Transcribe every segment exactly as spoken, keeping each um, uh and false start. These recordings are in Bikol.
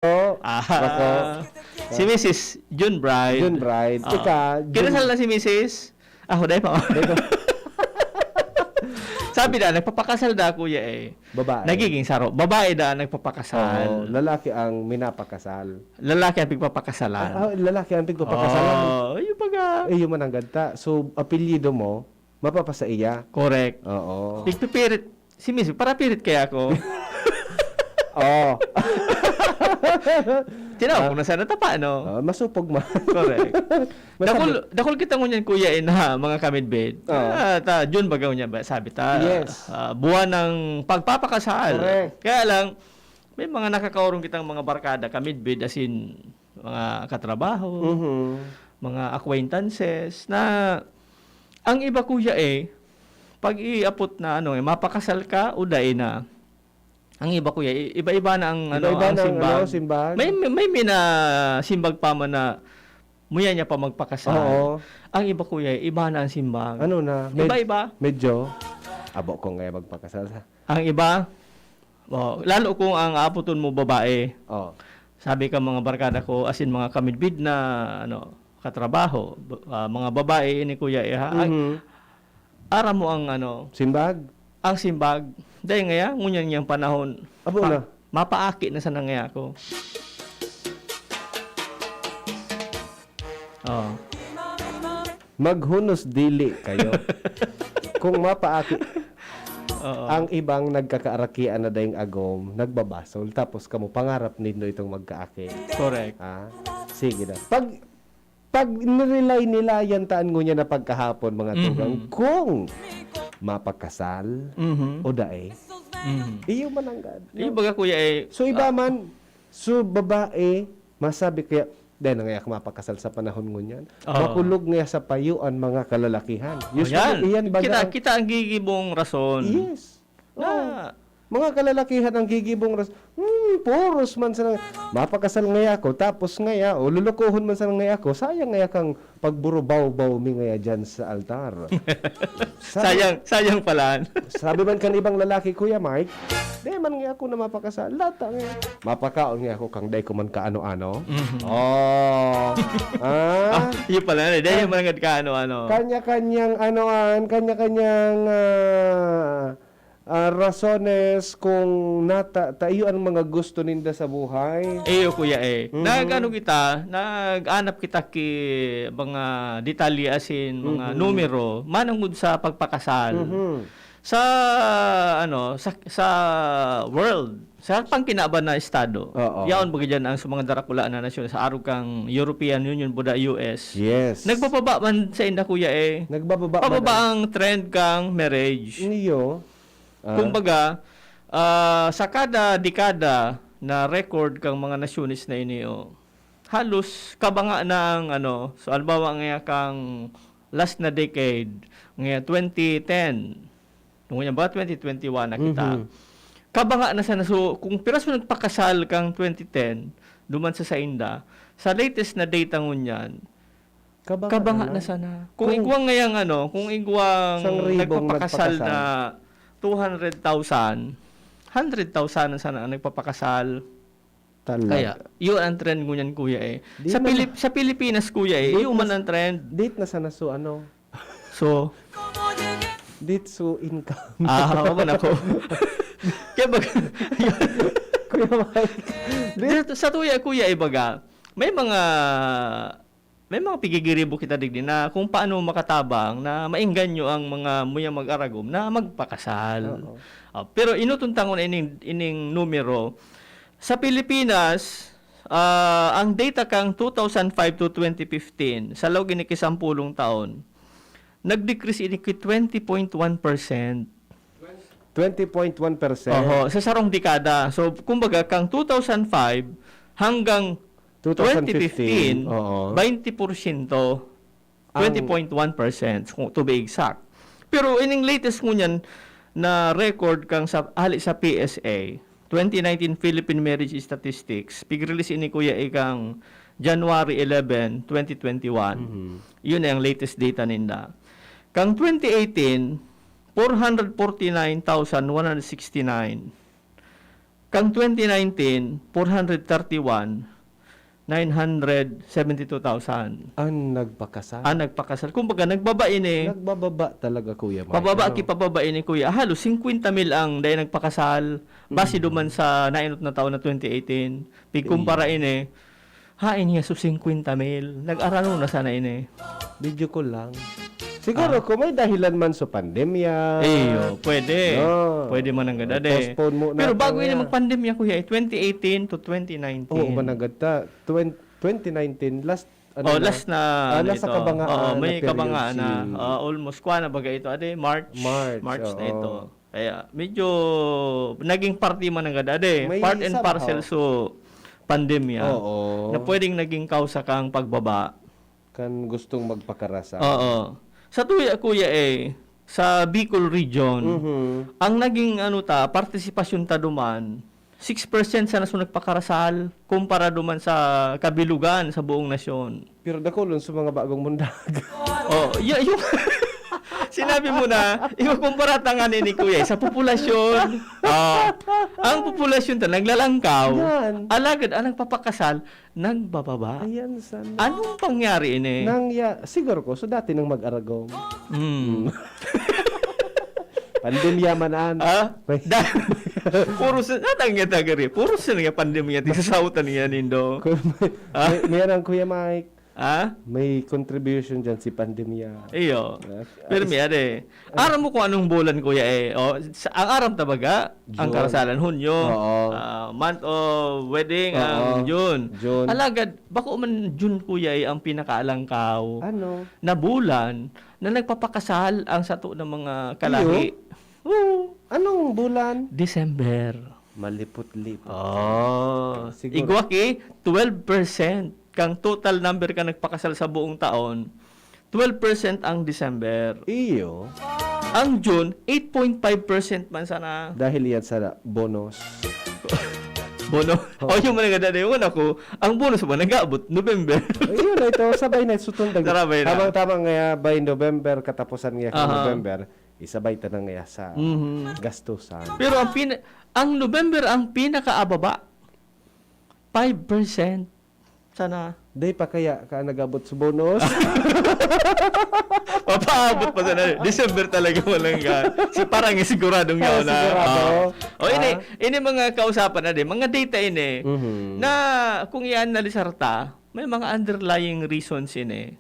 Oh, Ah, ako. Si Missus June Bride. June Bride. Ah. Ika, June Kinasal na si Missus? Ah, huday pa. Dito. Sabi na, nagpapakasal da, kuya, eh. Babae. Nagiging saro. Babae da, nagpapakasal. Oo, lalaki ang minapakasal. Lalaki ang pigpapakasalan. Ah, ah, lalaki ang pigpapakasalan. Oo, yung baga. Eh, yung mananggad ta. So, apelyido mo, mapapasaiya. Correct. Oo. Pigpipirit. Si Miss, para pirit kaya ako. Oo. Tinaw Ah. ko na sana tapa, no? Ah, masupog man. Correct. Masabi- Dakul, dakul kita ngunyan, kuya, eh, na mga kamidbid. Oo. Ah, ta, June baga ngunyan ba? Sabi ta, Yes. ah, buwan ng pagpapakasal. Correct. Kaya lang, may mga nakakaurong kitang mga barkada, kamidbid, as in, mga katrabaho, Mhm. mga acquaintances, na ang iba, kuya, eh, pag iapot na, ano, eh, mapakasal ka o dai na. Ang iba, kuya, i-, iba-iba na ang, ano, Iba-iba ang na ang, simbag. ano, simbag. May, may, may minasimbag pa man na muya niya pa magpakasal. Oo. Ang iba, kuya, iba na ang simbag. Ano na? Med-, Iba-iba. medyo, abo ko nga magpakasal sa Ang iba, oh, lalo kung ang aapoton mo babae. Oh. Sabi ka mga barkada ko, as in mga kamidbid na, ano, katrabaho, b-, ah, mga babae ini, kuya, eh, ha? Ay, Mhm. aram mo ang, ano, Simbag? ang simbag. Dahil ngaya, ngunyan niyang panahon, Abo ma-, na. mapaaki na sana ngaya ako. Oh. Maghunos dili kayo. Kung mapaaki Oo. ang ibang nagkakaarakian na daing agom, nagbabasol, tapos kamo pangarap nindo itong magkaaki. Correct. Ah, sige na. Pag, pag nilay-nilayan taan ngunyan na pagkahapon, mga Mhm. tugang, kung mapakasal Mhm. o dae, Mhm. iyo mananggad. Yung baga, kuya, eh, So, iba ah, man, so, babae, masabi kaya, dahil na ngaya mapakasal sa panahon ngunyan, Oo. makulog ngaya sa payo an mga kalalakihan. Oh, Usually, yan. iyan baga Kita, ang kita ang gigibong rason. Yes. Na Oo. Mga kalalakihan ang gigibong ras-, "Hmm, puros man sana, mapakasal ngaya ako, tapos ngaya, o lulukohon man sana ngaya ako, sayang ngaya kang pagburubawbaw mi ngaya dyan sa altar." Sabi Sayang, sayang pala. sabi man kan ibang lalaki, "Kuya Mike, di man ngaya ako na mapakasal. Lata ngaya. Mapakaon ngaya ako kang dai ko man kaano-ano." Mhm. Oh. Ah. Ah, yun pala, eh. Dai Kan-, man ka ano-ano. Kanya-kanyang anoan, kanya-kanyang, ah, ah, rasones kung nata-, ta-, iyo ang mga gusto ninda sa buhay. Iyo, kuya, eh. Mhm. Nag-ano kita, nag-anap kita ki mga detalye, as in, mga Mhm. numero, manungod sa pagpakasal. Mhm. Sa, ano, sa, sa world, sa pangkinaban na estado, Oo. yaon baga dyan ang sa mga darakula na nasyon sa arog kang European Union, buda U S. Yes. Nagbababa man sa inda, kuya, eh. Nagbababa man Pababa ang ang trend kang marriage. Iyo. Ah. Kumbaga, ah, sa kada dekada na record kang mga nasyones na ini, oh, halos kabanga na ang ano, so, halimbawa nga kang last na decade, nga twenty ten, ngunyan ba, twenty twenty-one na kita. Mhm. Kabanga na sana. So, kung piras mo nagpakasal kang twenty ten, duman sa sainda, sa latest na data ngunyan, Kabanga kabanga na na. sana. Kung Kung igwang ngayang ano, kung igwang Sang ribong nagpapakasal nagpakasal. na two hundred thousand, hundred thousand na sana ang nagpapakasal. Talaga. Kaya, yun ang trend ngunyan, kuya, eh. Di Sa man Pilip-, sa Pilipinas, kuya, eh, Di yun man mas ang trend. Di na sana so ano. So, Di so income. Ah, ako man ako. Kaya bag-, Kuya Mike. Di Dito sa tuya, kuya, ibaga, may mga, may mga pigigiribo kita digdi na kung paano makatabang na maengganyo ang mga muyang mag-aragom na magpakasal. Oo. Ah, pero inutuntang ko na ining, ining numero. Sa Pilipinas, ah, ang data kang two thousand five to twenty fifteen, sa laog ini ki sampulong taon, nag-decrease ini ki twenty point one percent. Twenty point one percent? Oho, sa sarong dekada. So, kumbaga, kang two thousand five hanggang Two thousand fifteen, twenty fifteen, oo. twenty porsyento, Ang twenty point one percent, kung to be exact. Pero ining latest ngunyan na record kang sa, hali sa P S A, twenty nineteen Philippine Marriage Statistics, pig-release ini, kuya, ikang January eleven, twenty twenty-one. Mhm. Yun ay ang latest data ninda. Kang twenty eighteen, four hundred forty-nine thousand one hundred sixty-nine. Kang twenty nineteen, four hundred thirty-one, nine hundred seventy-two thousand. Ang nagpakasal. Ang nagpakasal. Kumbaga, nagbaba ini. Nagbababa talaga, Kuya Mike, Pababa, ano? Ki pababa ini, Kuya. Halos singkwenta mil ang dai nagpakasal. Base Mm. duman sa nainot na taon na twenty eighteen. Pigkumpara Iyo. ini, hain niya so singkwenta mil. Nag-arano na sana ini. Medyo kulang. Siguro Ah. kung may dahilan man sa pandemya. Iyo, pwede. No. Pwede man ang ganda, de. Postpone mo na Pero bago kaya. Ini magpandemya, Kuya, eh, twenty eighteen to twenty nineteen. Oo, managad ta. Twen-, twenty nineteen, last, ano Oh, na? Last na, Ah, ano last sa ito. Kabanga Oo, na may period kabanga na. si Ah, almost, kwa na baga ito, ade, March. March, March na oo. ito. Kaya, medyo naging parte man ang gada, ade. May Part and somehow. parcel so pandemya Oo. na pwedeng naging kausa kang pagbaba. Kan gustong magpakarasal. Oo. Sa tuya, kuya, eh, sa Bicol region, Mhm. ang naging, ano ta, partisipasyon ta duman, six percent sana so nagpakarasal, kumpara duman sa kabilugan sa buong nasyon. Pero dakulon sa mga bagong mundag. Oh, y-, yung sinabi mo na, ikukumpara ta nga ni, ni Kuya, sa populasyon. Ah, ang populasyon ta, naglalangkaw. Yan. Alagad, ang nagpapakasal, nagbababa. Ayan, sana. Anong pangyari ini? Nang ya-, siguro ko, so dati nang mag-aragong. Hmm. Hmm. Pandemya man an. Ah? May Da-, puro sa, natang niya tagari. Puro sa niya pandemya, ti sa sautan niya nindo. Kung may, Ah? may, meron, Kuya Mike. Ah? May contribution dyan si pandemya. Iyo. Ah, Pero ah, may ade. Aram mo kung anong bulan, kuya, eh. O, sa, ang aram ta baga, ang June. Karasalan, Hunyo. Oo. Ah, month of wedding, Oo. ang June. June. Alagad, bako man June, kuya, eh, ang pinakaalangkaw Ano? na bulan na nagpapakasal ang sato ng mga kalahi. Iyo? Oo. Anong bulan? December. Malipot-lipot. Oh. Siguro. Igwa ki, twelve percent kang total number ka nagpakasal sa buong taon, twelve percent ang December. Iyo. Ang June, eight point five percent man sana. Dahil yan sa bonus. Bono. Oo. Oh, yung mga nadadayawan ako, ang bonus mo, nag-aabot, November. Ayun, ito, sabay na, sutundag. Sarabay na. Tamang-tama nga, by November, katapusan nga Aha. November, isabay ta na nga sa Mhm. gastusan. Pero ang pin-, ang November ang pinakaababa, five percent. Sana. Day pa kaya ka nag-abot sa bonus? Papaabot pa sana. December talaga walang ga-, si parang siguradong Ah, yaon na. Sigurado? Ah. O, ini, Ah. ini mga kausapan na din. Mga data ini Mhm. na kung i-analisar ta, may mga underlying reasons ini.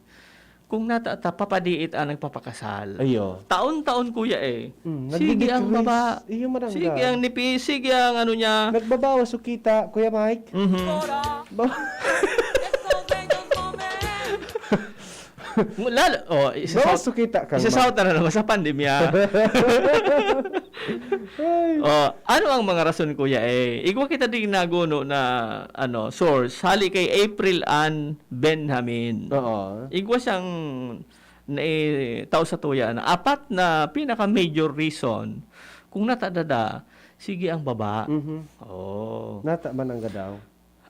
Kung nata-, ta, papadiit ang nagpapakasal. Ayo. Taon-taon, kuya, eh. Mm, Sige ang nagdi-decrease. Baba. Iyo, marangga. Sige ang nipis. Sige ang ano niya. Nagbabawas so kita, Kuya Mike. Mhm. Ba- Lalo, oh, isa Bawas sa, so kita ka isa naman. Sa na naman sa pandemya. Ay. Oh, ano ang mga rason, kuya, eh? Igwa kita ding naguno na, ano, source. Hali kay April Ann Benjamin. Oo. Igwa siyang nai-, tao sa tuya na apat na pinaka-major reason kung natadada, sige ang baba. Mhm. Oh. Nata man ang gadaw.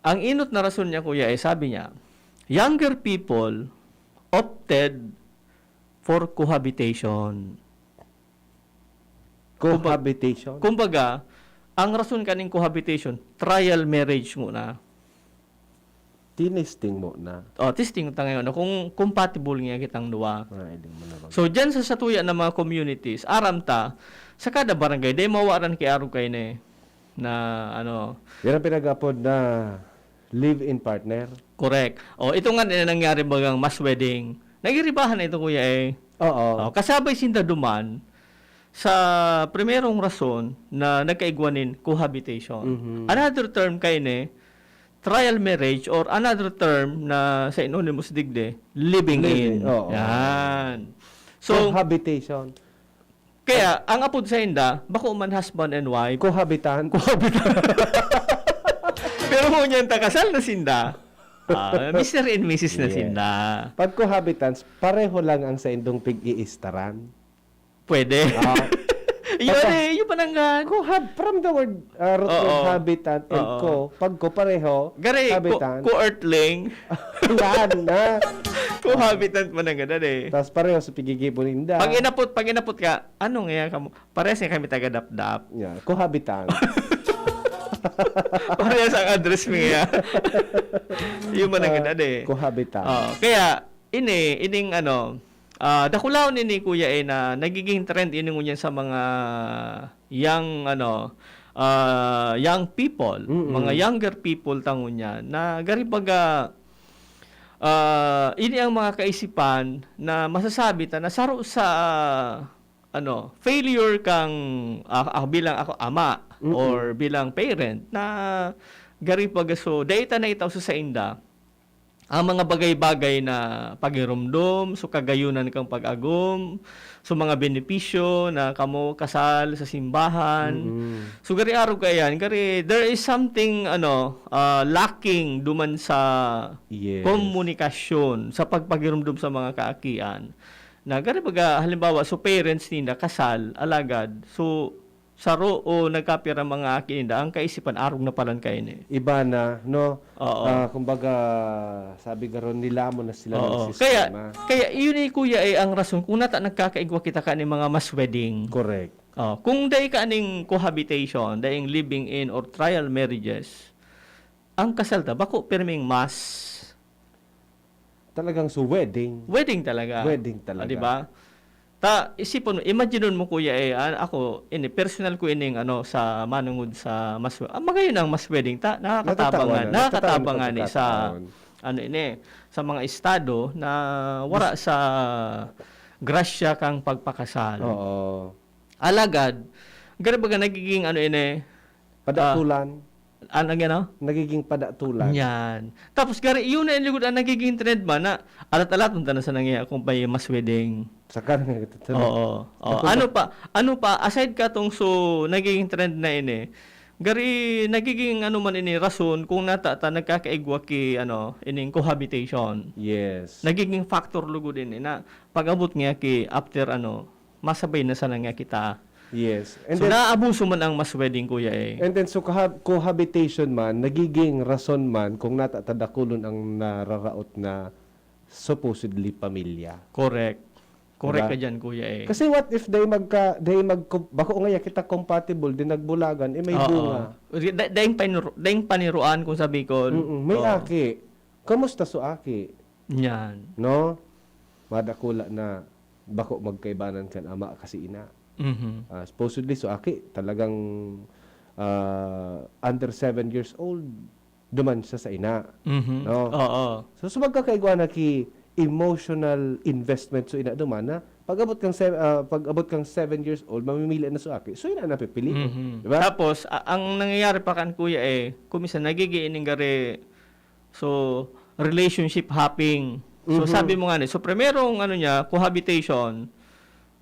Ang inot na rason niya, kuya, eh, sabi niya, "Younger people opted for cohabitation." Kumba-, Cohabitation? Kumbaga, ang rason kaning cohabitation, trial marriage nguna. Tinesting mo na. Oh, testing ta ngayon, no, kung compatible nga kitang duwa. Ah, hindi mo na mag- So, dyan sa satuya ng mga communities, aram ta, sa kada barangay, dai mawaran ki arog kaini na, ano. Yan ang pinag-apod na live-in partner. Correct. Oh, ito nga na nangyari bagang mass wedding. Nagiribahan na ito, kuya, eh. Oo. Oh, kasabay sinda duman sa primerong rason na nagkaigwa nin cohabitation. Mhm. Another term kaini, trial marriage, or another term na sa Anonymous digdi, living Living, in. Oo. Yan. So, cohabitation. Kaya, ang apod sa inda, bako man husband and wife. Cohabitant. Cohabitant. Pero mo niyan, takasal na sinda. Ah, Mister and Missus na Yeah. sinda. Pag cohabitants, pareho lang ang sa indong pig-iistaran. Pwede. Ah. Yun Pagka eh, yung pananggan. Cohab-, from the word, ah, root word Oo. habitant and Oo. co, pag co, pareho, Gari, co-, habitant. Co-earthling. Yan, na. Cohabitant man ang ganun eh. Tas pareho sa pigigibo ninda. Pag inapot, pag inapot ka, ano nga yan kamo? Parehas nga kami taga-Dapdap. Yeah, cohabitant. Parehas ang address niya. Yung manangin, Ah, ade. Cohabita. Oo. Kaya, ini, ining ano, ah, dakulaon ini, kuya, eh, na nagiging trend ini ngunyan sa mga young, ano, ah, young people, Mm-mm. mga younger people ta ngunyan, na gari baga, ah, ini ang mga kaisipan na masasabi ta na saro sa, ano, failure kang, ah, ah, bilang ako ama Mm-mm. or bilang parent na gari baga, so, dai ta na itao sa sainda ang mga bagay-bagay na pagiromdom, so kagayunan kang pag-agom, so mga benepisyo na kamo kasal sa simbahan. Mm-mm. So, gari arog kaiyan, gari there is something, ano, ah, lacking duman sa Yes. komunikasyon, sa pagpagiromdom sa mga kaakian. Na gari baga, halimbawa, so parents ninda kasal, alagad, so saro o nagkapira mga aki ninda, ang kaisipan, arog na palan kaini. Iba na, no? Oo. Ah, kumbaga, sabi garo, nilamon na sila ng Oo. sistema. Kaya, kaya yun eh, kuya, eh, ang rason kung nata nagkakaigwa kita kaning mga mass wedding. Correct. Oh, kung dai kaning cohabitation, daing living in or trial marriages, ang kasal ta, bako pirming mass Talagang so wedding. Wedding talaga. Wedding Ah, talaga. di ba? Ta, isipon mo, imaginon mo, kuya, eh, ah, ako, ini, personal ko ining, ano, sa manungod sa mass we-, ah, magayon ang mass wedding, ta, nakakatabangan, Natatawanan, nakakatabangan natatawanan ni sa, pagkakataon. ano ini, sa mga estado na wara Mas sa grasya kang pagpakasal. Oo. Alagad, gari baga nagiging, ano ini, Padatulan. ah, ano gano? Nagiging padatulan. Yan. Tapos, gari, yun na yung lugod ang nagiging trend man na alat-alaton ta na sa nangyayari kung may mass wedding. Saka na nga ito, ito na. Oo. Oo. Ako Ano ba pa, ano pa, aside ka tong so, nagiging trend na ini, gari, nagiging ano man ini, rason kung nata ta nagkakaigwa ki, ano, ining cohabitation. Yes. Nagiging factor lugod ini na pag-abot niya ki after, ano, masabay na sana nga kita. Yes. And So, then, naabuso man ang mass wedding, kuya, eh. and then, so, kahab-, cohabitation man, nagiging rason man kung nata ta dakulon ang nararaot na supposedly pamilya. Correct. Correct Diba? ka dyan, kuya, eh. Kasi what if they magka-, they magko-, bako nga ya kita compatible, di nagbulagan, eh, may Oo. bunga. Da-, daing paniro-, daing paniruan kung sa Bicol. Mm-mm. May Oo. aki. Kamusta so aki? Yan. No? Madakula na bako magkaibanan kan ama kasi ina. Mhm. Ah, supposedly, so aki, talagang, ah, under seven years old, duman siya sa ina. Mhm. No? Oo. So, sa magkakaigwa na ki emotional investment, so ina duman na, pag-abot kang se-, ah, pag-abot kang seven years old, mamimili na so aki. So, ina na pipili mo. Mhm. Diba? Tapos, a-, ang nangyayari pa kan kuya eh, kung minsan nagiging ining gari, so, relationship hopping. So, Mhm. sabi mo nga ni, so, primerong ano niya, cohabitation,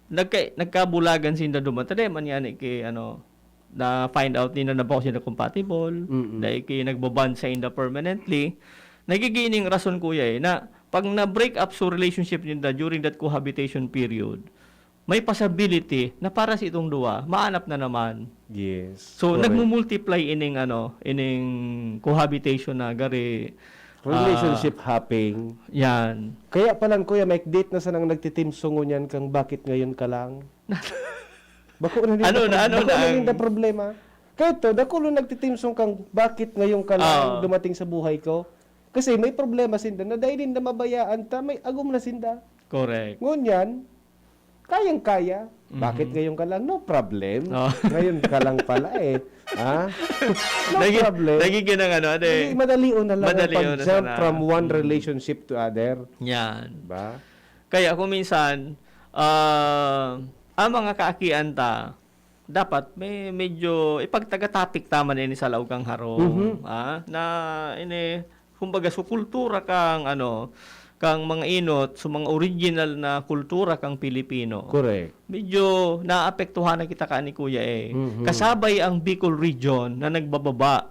nagka-, nagkabulagan sinda duman. Tadi man yan eh, ki, ano, na-find out ninda na bako sinda compatible, Mm-mm. dahil ki nagbabond sa inda permanently. Nagiging rason, kuya, eh, na pag na-break up so relationship ninda during that cohabitation period, may possibility na para sa itong duwa, maanap na naman. Yes, So, correct. nagmumultiply ining, ano, ining cohabitation na gari, ah, Relationship hopping. yan. Kaya palan, kuya, may date na sanang nagtitimsong ngunyan kang bakit ngayon ka lang. Bako na ninda Ano na, prob-, ano bako na na ang ninda problema. Kaya to, dakulo nagtitimsong kang bakit ngayon ka lang Oo. dumating sa buhay ko. Kasi may problema sinda na dahil ninda mabayaan ta, may agom na sinda. Correct. Ngunyan, kayang-kaya. Mhm. Bakit ngayon ka lang? No problem. Oh. Ngayon ka lang pala eh. Ha? No Nagi-, problem. nagiging ang ano, ano eh. Hindi, madali o na lang ang Madali o na pag-jump sana. from one Mm. relationship to other. Yan. Diba? Kaya kung minsan, ah, ang mga kaakian ta, dapat may medyo ipagtaga-topic ta man ini sa laog kang harong, Mhm. ah, na ini, kumbaga, so kultura kang, ano, kang mga inot, so mga original na kultura kang Pilipino. Correct. Medyo naapektuhan na kita kaini, kuya, eh. Mhm. Kasabay ang Bicol region na nagbababa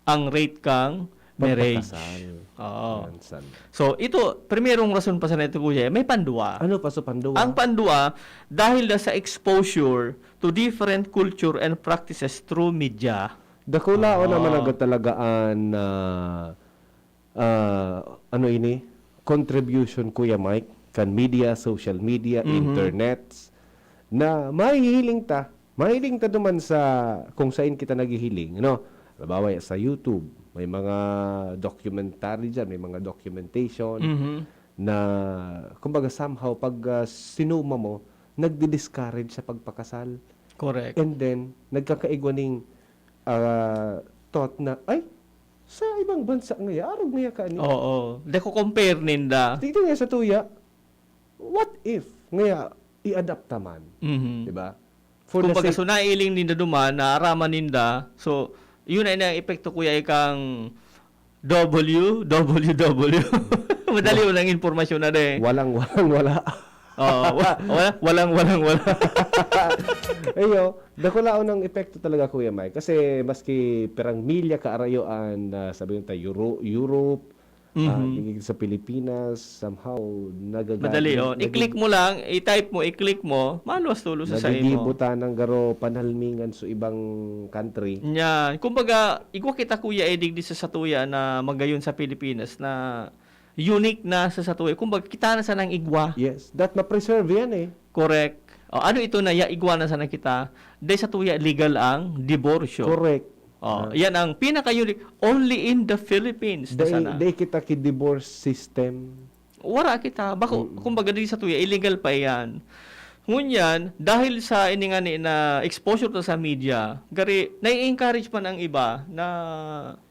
ang rate kang marriage. Pagpakasal. Oo. Yan, san. So, ito, primerong rason pa sana ito, kuya, eh, may pandua. Ano pa sa pandua? Ang pandua, dahil na sa exposure to different culture and practices through media. Dakula o Oo. naman ang katalagaan na, ah, ano ini? Contribution, Kuya Mike, kan media, social media, Mhm. internets, na mahihiling ta, mahiling ta duman sa kung sain kita naghihiling, no? Halimbawa, sa YouTube, may mga documentary dyan, may mga documentation Mhm. na, kumbaga, somehow, pag ah, sinuma mo, nagdi-discourage sa pagpakasal. Correct. And then, nagkakaigwa ning ah, thought na, "Ay, sa ibang bansa ngaya, arog ngaya ka ni." Oo. Dai ko compare ninda. Tignan nga sa tuya, what if ngaya i-adapt ta man? Mhm. Di ba? For the Kumbaga, sake, so nailing ninda duman, naaraman ninda. So, yun ay na epekto, kuya, ikang W W W. Madali mo lang impormasyon na de. walang, walang, wala. Oo, wa- wala, walang, walang, wala. Ayo, dakulaon ang epekto talaga, Kuya Mike. Kasi maski pirang milya kaarayoan na, sabi ta, Euro, Europe, ah, Mhm. digdi sa Pilipinas, somehow, nagagabi. Madali, oh. I-click mo lang, i-type mo, i-click mo, maluwas tulos sa sa imo. Nagigibo ta ng garo panalmingan sa ibang country. Yan. Kumbaga, igwa kita, kuya, eh, digdi sa satuya na magayon sa Pilipinas na unique na sa satuya. Kumbaga, kita na sa nang igwa. Yes, that ma-preserve yan eh. Correct. O, ano ito na ya igwa na sana kita? Dahil sa tuya, legal ang diborsyo. Correct. Oh, Ah. Yan ang pinaka-unique. Only in the Philippines na Dahil, sana. dahil kita ki-divorce system. Wara kita. Bako, Mm. Kumbaga, di sa tuya, illegal pa yan. Ngunyan, dahil sa ini nga ni, na exposure to sa media, gari, nai-encourage man ang iba na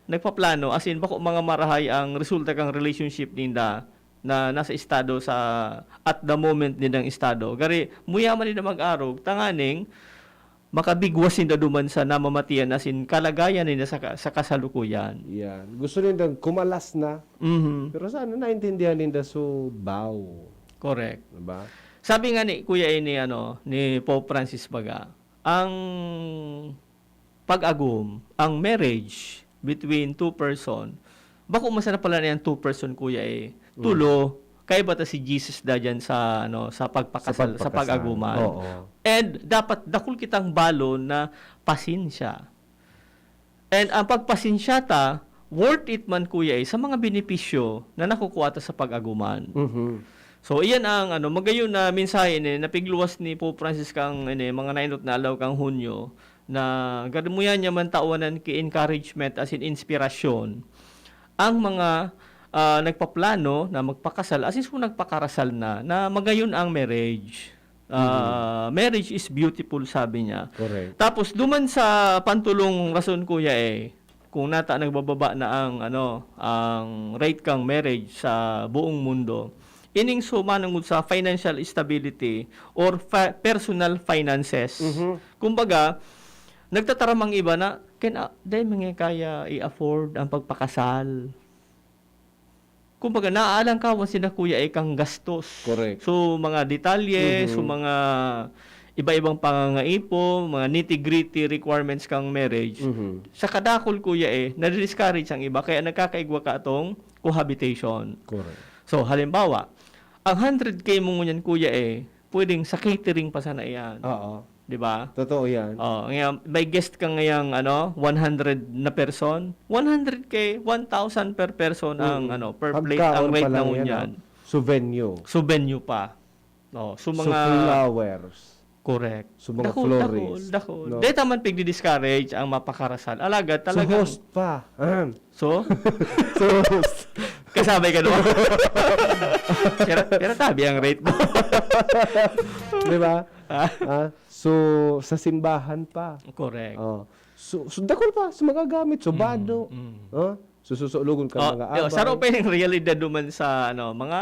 nagpaplano, as in, bako mga marahay ang resulta kang relationship ninda na nasa estado sa, at the moment, nindang estado. Gari, muya man ninda mag-arog, tanganing, makabigwas ninda duman sa namamatian, as in, kalagayan ninda sa, ka- sa kasalukuyan. Yan. Gusto nindang kumalas na. Mhm. Pero sana naintindihan ninda so baw. Correct. Diba? Sabi nga ni Kuya ini, ano, ni Pope Francis baga, ang pag-agom, ang marriage between two person, bako man sana pala na yung two person, kuya, eh, Mm. tulo, kaiba ta si Jesus da dyan sa, ano, sa pagpakasal, sa, pagpakasal. Pag-aguman. Oo. And dapat dakul kitang balon na pasensya. And ang pagpasensya ta, worth it man, kuya, eh, sa mga benepisyo na nakukuha ta sa Pag-aguman. Mhm. So, iyan ang, ano, magayon na mensahe ni, napigluwas ni Pope Francis kang, ini, mga nainot na aldaw kang Hunyo, na gad mo yan niya man tawanan ki encouragement, as in inspirasyon. Ang mga, ah, nagpaplano na magpakasal, as in kung nagpakarasal na, na magayon ang marriage. Ah, marriage is beautiful, sabi niya. Correct. Tapos, duman sa pantulong rason, kuya, eh, kung nata nagbababa na ang, ano, ang rate kang marriage sa buong mundo, ining sumanungod sa financial stability or fa- personal finances. Mhm. Kumbaga, nagtataram ang iba na, "Ken, ah, dai man nga kaya i-afford ang pagpakasal." Kumbaga, naaalangkawan sila, kuya, eh, kang gastos. Correct. So, mga detalye, Mhm. so, mga iba-ibang pangangaipo, mga nitty-gritty requirements kang marriage. Mhm. Sa kadakul, kuya, eh, nadi-discourage ang iba, kaya nagkakaigwa ka atong cohabitation. Correct. So, halimbawa, ang hundred K mo ngunyan, kuya, eh, pwedeng sa catering pa sana iyan. Oo. Di ba? Totoo yan. Oh, ngayon, may guest ka ngayang, ano, one hundred na person, one hundred K, one thousand per person ang, Mm. ano, per Pagkaon plate ang pa rate na lang yan, ngunyan. ah. So venue. So venue pa. Oh, so So mga flowers. Correct. So mga Dakul, florist. dakul, dakul. No? Dahil taman pigdi-discourage ang mapakasal. Alagad So talagang host pa. Ahem. So? So host. Kasabay ka naman. Pero, pero tabi ang rate mo. Di ba? Ah. Ah, so, sa simbahan pa. Correct. Oh. So, so dakul pa sa mga gamit, so bado. Mm. Oh? So, susulogon ka Oh, mga yo, abay. Saro pa yung realidad duman sa, ano, mga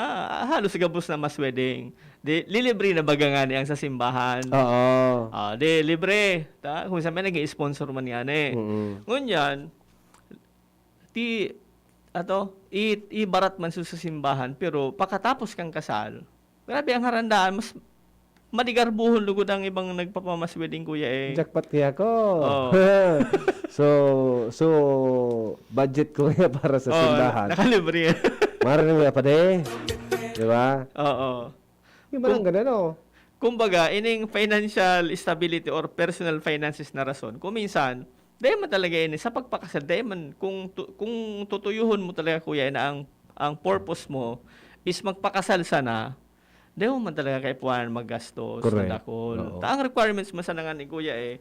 halos gabos na mass wedding. Di, lilibre na baga nga ni ang sa simbahan. Oo. Ah, di, libre. Ta, kung sa may nag-sponsor man nga ni. Mm-mm. Ngunyan, ti, ato, i, ibarat man sa, sa simbahan, pero pakatapos kang kasal, grabe ang harandaan, mas madigarbuhon lugod ang ibang nagpapamass wedding, kuya, eh. Jackpot kaya ko. Oo. So, so, budget ko kaya para sa Oo, simbahan. Nakalibre. Mara na nga pa de. Di ba? Oo. Yung parang Kung- ganun, oh. Kumbaga, ining financial stability or personal finances na rason, kung minsan, dahil man talaga ini, sa pagpakasal, dahil man, kung, tu- kung tutuyuhon mo talaga, kuya, na ang, ang purpose mo is magpakasal sana, dahil mo man talaga kaipuhan maggastos, Correct. Dakol. Oo. Ta, ang requirements man sana nga ni kuya, eh,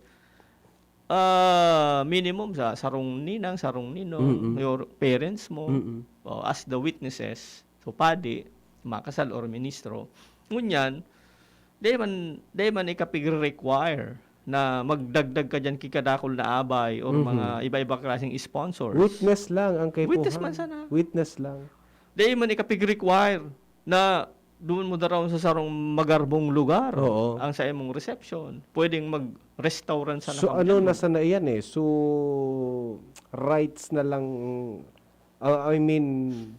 ah, minimum sa sarong ninang, sarong ninong, Mm-mm. your parents mo, Mm-mm. o, as the witnesses, so padi, makasal or ministro. Ngunyan, di man, di man ikapig-require na magdagdag ka dyan kikadakol na abay or Mhm. mga iba-iba klaseng sponsors. Witness lang ang kaipuhan. Witness man sana. Witness lang. Di man ikapig-require na doon mo daraon sa sarong magarbong lugar Oo. ang sa imong reception. Pwedeng mag-restaurant sana So, kami ano dyan. na sana yan eh. So, rights na lang, uh, I mean,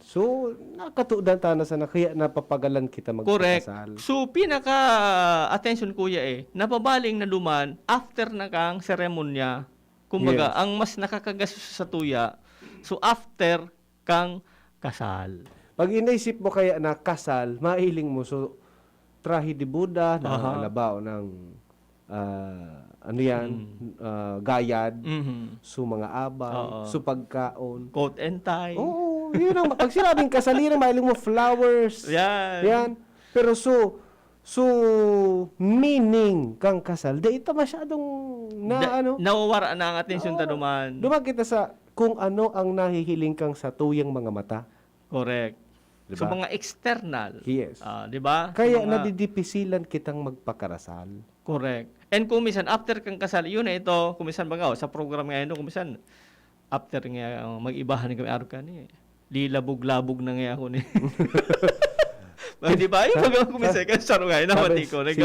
so, nakatudan ta na sana, kaya napapagalan kita Correct. magpakasal. So, pinaka-attention, kuya, eh, napabaling na duman after na kang seremonya. Kumbaga, Yes. ang mas nakakagastos sa tuya, so after kang kasal. Pag inisip mo kaya na kasal, mailing mo, so, trahe de boda, na Aha. labaw ng, ah, ano yan, Mm. ah, gayad, Mhm. so mga abay, Oo. so pagkaon. Coat and tie. Oo, yun ang, pag sinabing kasal, yun ang mailing mo, flowers. Yan. Yan. Pero so, so, meaning kang kasal, di ito masyadong na, Da- ano, Nawawara na ang atensyon ta Oo. duman. Duman kita sa kung ano ang nahihiling kang sa tuyang mga mata. Correct. Di So, ba? mga external. Yes. Ah, di ba? Kaya Mga nadidipisilan kitang magpakarasal. Correct. And kung minsan, after kang kasal, yun na ito, kung minsan, baga, oh, sa program nga yun, kung minsan, after nga, oh, mag-ibahan kami, araw ka ni, di labog-labog na nga ako ni. Di ba? Yung pag kung minsan, kasi sarong nga, Sabi, namati ko, si, si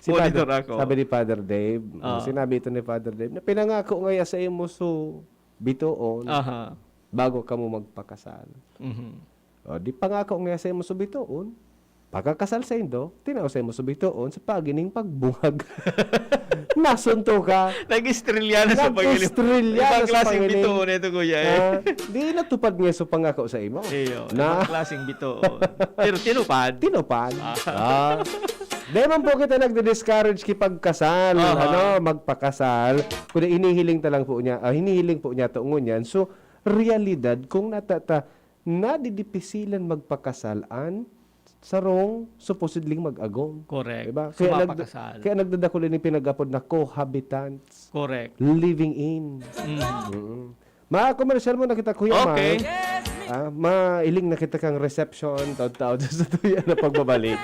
nagka-monitor Father, ako. Sabi ni Father Dave, Ah. sinabi ito ni Father Dave, na pinangako nga sa imo so bitoon Aha. bago ka mo magpakasal. Mhm. O, di pangako nga sa imo so bitoon, pagkakasal sa indo, tinao sa imo so bitoon sa pagining pagbungag. Nasunto ka. Nag-estrelya na sa paghiling. Nag-estrelya Ibang na sa klaseng paghiling. bitoon ito, kuya, eh. Ah, di natupad nga sa pangako sa imo. Iyo, Na ibang klaseng bitoon. Pero tinupad. Tinupad. Ah. Ah. Di man po kita nagdi-discourage ki pagkasal, Aha. ano, magpakasal. Kundi hinihiling ta lang po niya, ah, hinihiling po niya to ngunyan. So, realidad, kung natata, nadidipisilan magpakasal an sarong supposedly mag-agom. Correct. Diba? So, Kaya, nag, mapakasal. kaya nagdadakul ini pinag-apod na cohabitants, Correct. living in. Mm. Mm. Mga komersyal mo na kita, Kuya Okay. Mark. Ah, mailing na kita kang reception, taod-taod sa tuya na pagbabalik.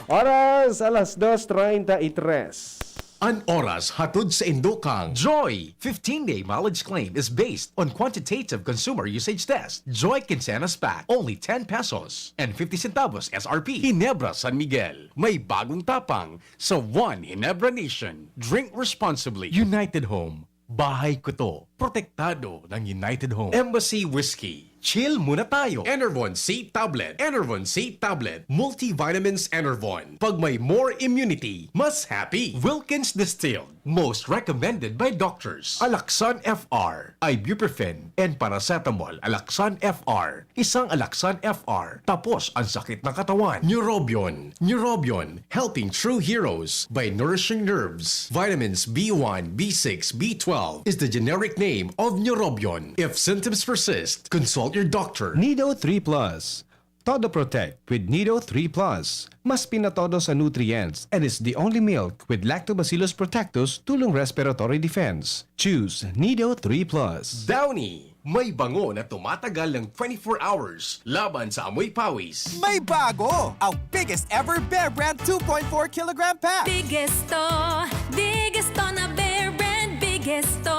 Oras, alas dos treinta y tres. An oras hatod sa indo kang Joy. Fifteen-day mileage claim is based on quantitative consumer usage test. Joy Quincenas Pack, only ten pesos and fifty centavos S R P. Ginebra San Miguel, may bagong tapang sa One Ginebra Nation. Drink responsibly. United Home, bahay ko to. Protektado ng United Home. Embassy Whiskey, chill muna tayo. Enervon C Tablet. Enervon C Tablet. Multivitamins Enervon. Pag may more immunity, mas happy. Wilkins Distilled. Most recommended by doctors. Alaxan F R, ibuprofen, and paracetamol. Alaxan F R, isang Alaxan F R. Tapos ang sakit ng katawan. Neurobion. Neurobion, helping true heroes by nourishing nerves. Vitamins B one, B six, B twelve is the generic name of Neurobion. If symptoms persist, consult your doctor. Nido three Plus. Todo Protect with Nido three Plus. Mas pinatodos ang nutrients and is the only milk with Lactobacillus protectus tulong respiratory defense. Choose Nido three Plus. Downy, may bango na tumatagal ng twenty-four hours laban sa amoy pawis. May bago! Ang biggest ever Bear Brand two point four kilogram pack. Biggest to, biggest to na Bear Brand, biggest to.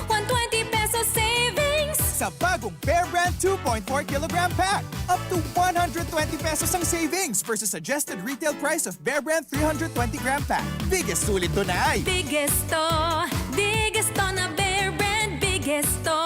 One twenty pesos savings. Sa bagong Bear Brand two point four kilogram pack, up to one hundred twenty pesos ang savings versus suggested retail price of Bear Brand three hundred twenty gram pack. Biggest sulit to na ay Biggest to, biggest to na Bear Brand, biggest to.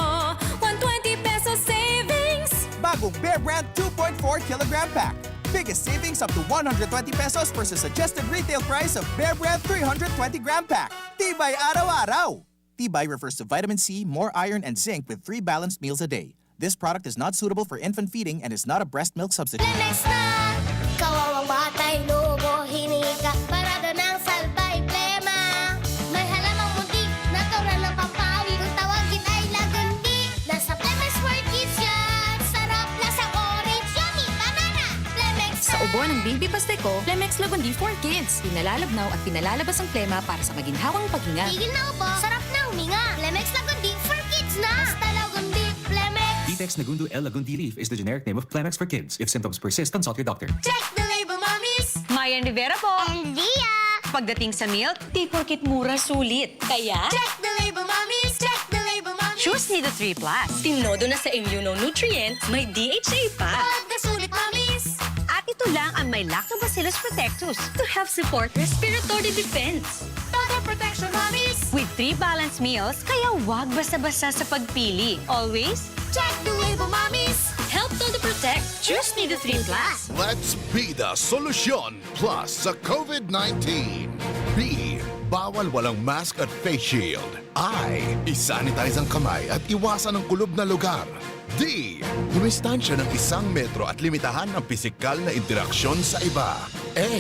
One twenty pesos savings. Bagong Bear Brand two point four kilogram pack. Biggest savings up to one hundred twenty pesos versus suggested retail price of Bear Brand three hundred twenty gram pack. Tibay araw-araw! Tibay refers to vitamin C, more iron, and zinc with three balanced meals a day. This product is not suitable for infant feeding and is not a breast milk substitute. Lemex na! Kawawang batay, lubo, hinika, parada ng salbay, plema. May halamang muntik, natural na pampawi. Kung tawagin ay lagundi, nasa Lemex World Kids yan. Sarap, lasang orange, yummy, banana. Lemex Sa ubo ng Baby Pasteco, Lemex Lagundi for Kids. Pinalalabnaw at pinalalabas ang plema para sa maginhawang paghinga. Tigil na ubo, sarap na Minga, Plemex Lagundi for kids na! Basta Lagundi, Plemex! Ditex Nagundu L Lagundi leaf is the generic name of Plemex for kids. If symptoms persist, consult your doctor. Check the label, mommies! Mayan Rivera po! And Lia! Pagdating sa milk, di porkit mura sulit. Kaya, Check the label, mommies! Check the label, mommies! Choose Nido three Plus. Tinodo na sa immunonutrient, may D H A pa. Pagkasulit, mommies! At ito lang ang may Lactobacillus protectus to help support respiratory defense. Total protection, mommies! With three balanced meals, kaya wag basa-basa sa pagpili. Always, Check the label, mommies! help todo protect. Choose Nido three Plus. Let's be the solution plus sa COVID nineteen. B, bawal walang mask at face shield. I, isanitize ang kamay at iwasan ang kulob na lugar. D, dumistansya ng isang metro at limitahan ang pisikal na interaksyon sa iba. A,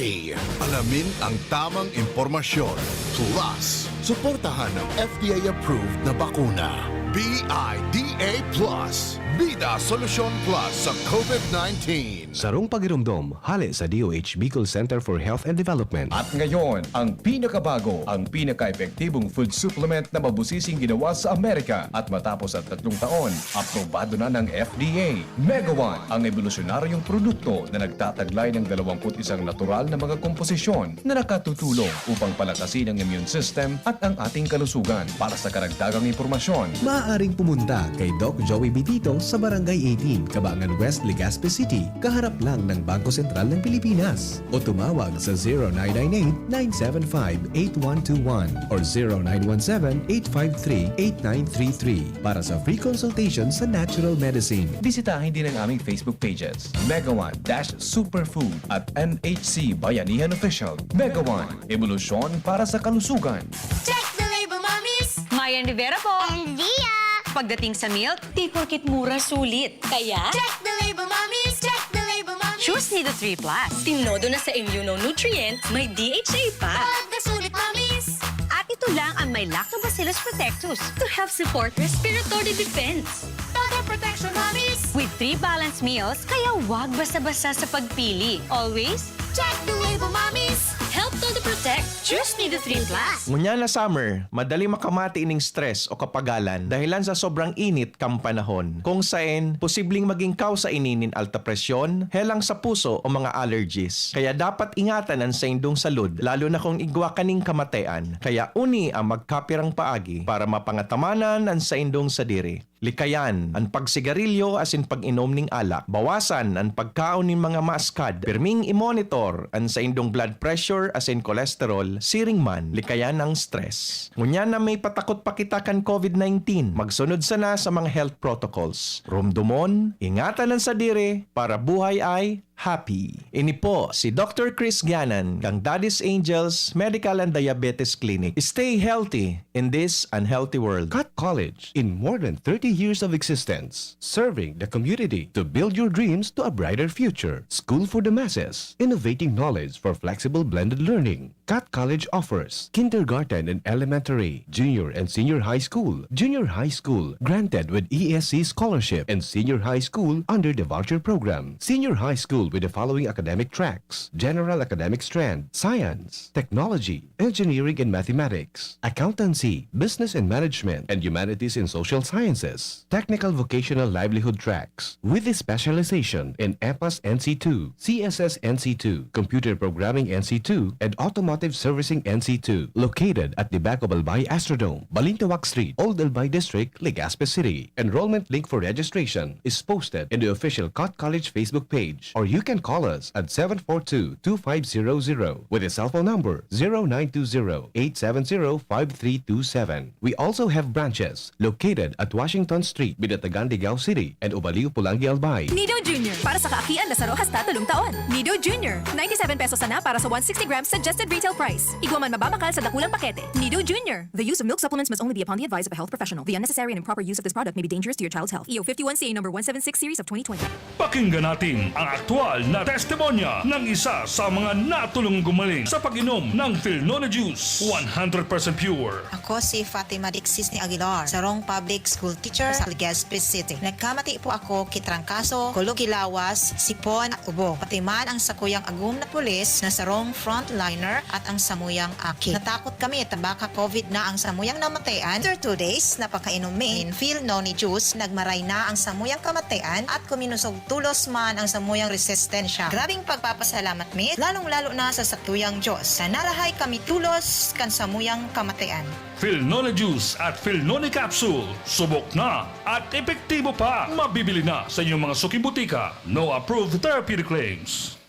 alamin ang tamang impormasyon. Plus, suportahan ng F D A-approved na bakuna. B I D A plus, Bida Solusyon Plus sa COVID nineteen. Sarong pagiromdom, hale sa D O H Bicol Center for Health and Development. At ngayon, ang pinakabago, ang pinaka-epektibong food supplement na mabusising ginawa sa Amerika at matapos ang tatlong taon, aprobado na ng F D A. Mega One, ang ebolusyonaryong produkto na nagtataglay ng dalawampu't isang natural na mga komposisyon na nakatutulong upang palakasin ang immune system at ang ating kalusugan. Para sa karagdagang impormasyon, Maaaring pumunta kay Doc Joey Bitito sa Barangay eighteen, Cabangan West, Legazpi City, kaharap lang ng Bangko Sentral ng Pilipinas. O tumawag sa zero nine nine eight, nine seven five, eight one two one or zero nine one seven, eight five three, eight nine three three para sa free consultation sa natural medicine. Bisitahin din ang aming Facebook pages, Mega One dash Superfood at M H C Bayanihan Official. Mega One, ebolusyon para sa kalusugan. Check the label, mommies! Mayan Rivera po! And Lia! Pagdating sa milk, di porkit mura sulit. Kaya, Check the label, mommies! Check the label, mommies! Choose Nido three Plus. Tinodo na sa immunonutrient, may D H A pa. Pagkasulit, mommies! At ito lang ang may Lactobacillus protectus to help support respiratory defense. Total protection, mommies! With three balanced meals, kaya wag basa-basa sa pagpili. Always, Check the label, mommies! help todo protect. Choose Nido three Plus. Ngunyan na summer, madali makamati ining stress o kapagalan dahilan sa sobrang init kan panahon, kung saen posibleng maging kausa ini nin alta presyon, helang sa puso o mga allergies. Kaya dapat ingatan an saindong salud, lalo na kung igwa kaning kamatean. Kaya uni ang magkapirang paagi para mapangatamanan an saindong sadiri. Likayan an pagsigarilyo asin pag-inom nin alak. Bawasan an pagkaon nin mga maaskad. Pirming i-monitor an saindong blood pressure asin cholesterol, siring man likayan ang stress. Ngunyan na may patakot pa kita kan COVID nineteen, magsunod sana sa mga health protocols. Romdomon, ingatan an sadiri para buhay ay happy. Ini po si Doctor Chris Gianan kan Daddy's Angels Medical and Diabetes Clinic. Stay healthy in this unhealthy world. Cut College, in more than thirty years of existence, serving the community to build your dreams to a brighter future. School for the masses, innovating knowledge for flexible blended learning. Cut College offers kindergarten and elementary, junior and senior high school, junior high school granted with E S C scholarship, and senior high school under the voucher program. Senior high school with the following academic tracks: general academic strand, science, technology, engineering and mathematics, accountancy, business and management, and humanities and social sciences, technical vocational livelihood tracks, with a specialization in EPAS N C two, C S S N C two, computer programming N C two, and automotive servicing N C two, located at the back of Albay Astrodome, Balintawak Street, Old Albay District, Legazpi City. Enrollment link for registration is posted in the official Cut College Facebook page, or you can call us at seven four two, two five zero zero with a cell phone number zero nine two zero, eight seven zero, five three two seven. We also have branches located at Washington Street, Binatagan, Digao City, and Ubaliw, Pulangi, Albay. Nido Junior, para sa kaakian na saro hasta tolong taon. Nido Junior, ninety-seven pesos sana para sa one sixty grams suggested retail price. Igwa man mababakal sa dakulang pakete. Nido Junior. The use of milk supplements must only be upon the advice of a health professional. The unnecessary and improper use of this product may be dangerous to your child's health. E O fifty-one C A number one seven six series of twenty twenty. Pakinggan natin ang aktual na testimonya ng isa sa mga natulong gumaling sa pag-inom ng Filnone Juice, one hundred percent pure. Ako si Fatima Dixis ni Aguilar, sarong public school teacher sa Legazpi City. Nagkamati po ako ki trangkaso, kulog ki lawas, sipon at ubo. Pati man ang sakuyang agom na pulis na sarong frontliner at ang samuyang aki. Natakot kami ta baka covid na ang samuyang namatayan. After two days na pagkainom mi nin Filnone Juice, nagmaray na ang samuyang kamatayan at kuminosog tolos man ang samuyang resistensya. Grabeng pagpapasalamat mi, lalong-lalo na sa satuyang Dios, na narahay kami tolos kan samuyang kamatayan. Filnone Juice at Filnone Capsule. Subok na at epektibo pa. Mabibili na sa inyong mga suking butika. No approved therapeutic claims.